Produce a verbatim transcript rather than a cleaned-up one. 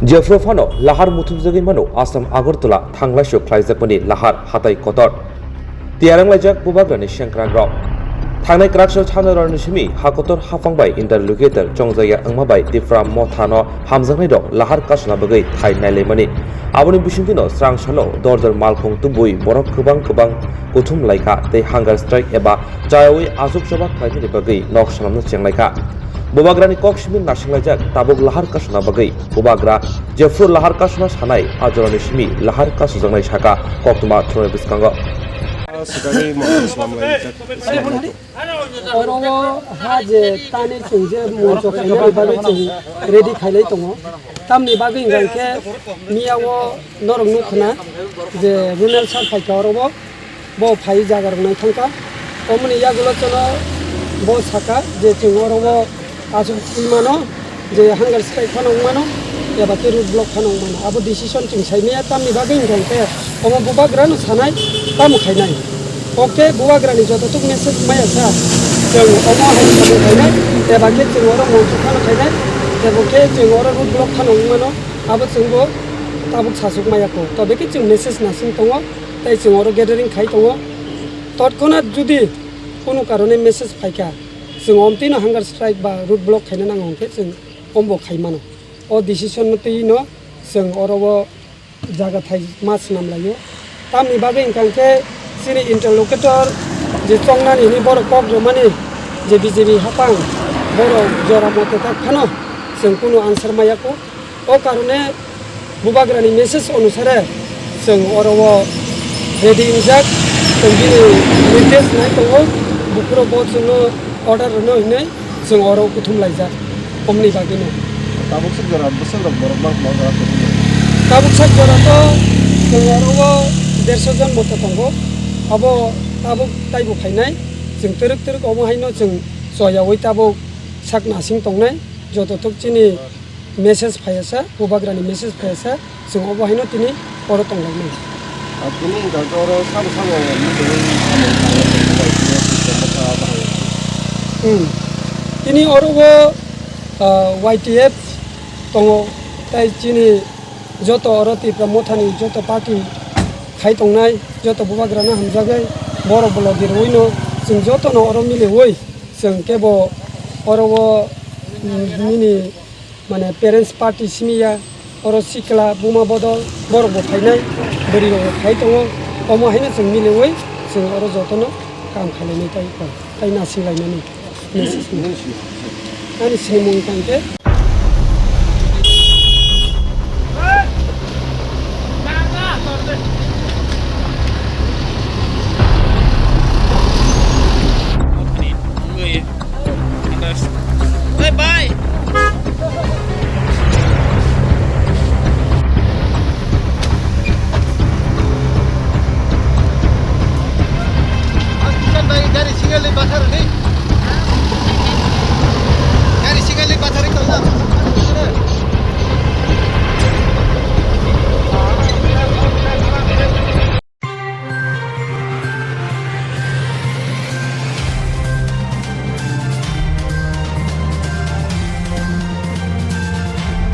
Jephru phano lahar muthumjagwi mano Assam Agartala thanglaisu khlaijakmani lahar hatai kotor. Tiyarwng laijak bubagrani sengkrangrok. Thangnai kwraksa Chandrani simi hakotor haphang bai interlocutor chongjaya wngma bai Tipra mothano hamjaknairok lahar kasuna bagwi thai nailaimani. Aboni bisingtwino srang salo dor dor malkhung tubui borok kwbang kwbang kuthum laikha tei hunger strike eba chayawi aswk choba khlaimani bagwi nok swnamno chenglaikha. Bubagrani kok simi nasinglajak tabuk lahar kasuna bagwi bubagra jephru lahar kasuna sanai ajorani simi lahar kasujaknai saka koktwma thumnai bwskango. Sikari mokol swnamlaijak. Oro o ha je tani chwng je moncho khainani bagwi chwng ready khailai tongo. Tamni bagwi hwnkha khe miya o norok nukha na je Runal sir phaikha oro o, bo phai jaga rok nai thangkha. Omoni yagulo chwngno bo sakha je chwng oro o aswk twi mano. Je hunger strike phano wng mano, eba khe road block phano wng mano. Abo decision chwng sai maya tamni bagwi hwnkha khe omo bubagrano sanai tamo khainai. Oke, bubagrani jototuk message maya sa, chwng omo hai samung khainai, eba khe chwng oro moncho phano khainai, ebo khe chwng oro road block phano wng mano, abo chwngbo tabuk sasuk maya kho. Tobe khe chwng message nasing tongo, tei chwng oro gathering khai tongo. Totkhonat judi kunu karone message phaikha, chwng omtwino hunger strike ba road block khaina nango hwnkhe chwng ombo khai mano. O decision no twi no chwng oro o jaga thai ma swnam laio. Tamni bagwi hwnkha khe chini interlocutor je chongnani hwnwi borok kok rwmani je B J P haphang borok jora mote tak phano chwng kunu answer maya kho. O karone bubagrani message onusare chwng oro o ready wngjak, chwng bini request nai tongo, buphuru bo chwngno order rwno hinwi chwng oro kuthum laijak, omoni bagwino. Tabuk swk jora bwswk rok borok bangma jora kuthum. Tabuk sak jora to chwng oro o derso jon moto tongo, abo tabuk taibo phainai, chwng twrwk twrwk omo haino chwng choyawi tabuk sak nasing tongnai, joto tok chini message phaiya sa, bubagrani message phaiya sa, chwng obo haino tini oro tonglaimani. Ah, tini wngkha khe oro sabo sabo muchungwi samung tangwi tongmani tini system bwkha bahai. Hmm. Tini oro o, ah, Y T F tongo, tei chini joto oro Tipra Mothani joto party khai tongnai, joto bubagrano hamjagwi borok bo logi rwino chwng jotono oro miliwi chwng kebo oro o, hmm, nini mane parents party simi ya, oro sikla buma bodol borok bo phainai, bwrwi rok bo phai tongo, omo haino chwng miliwi chwng oro jotono kam khlainai tai kok, tai nasinglai mani. Ani sinimung tangkhe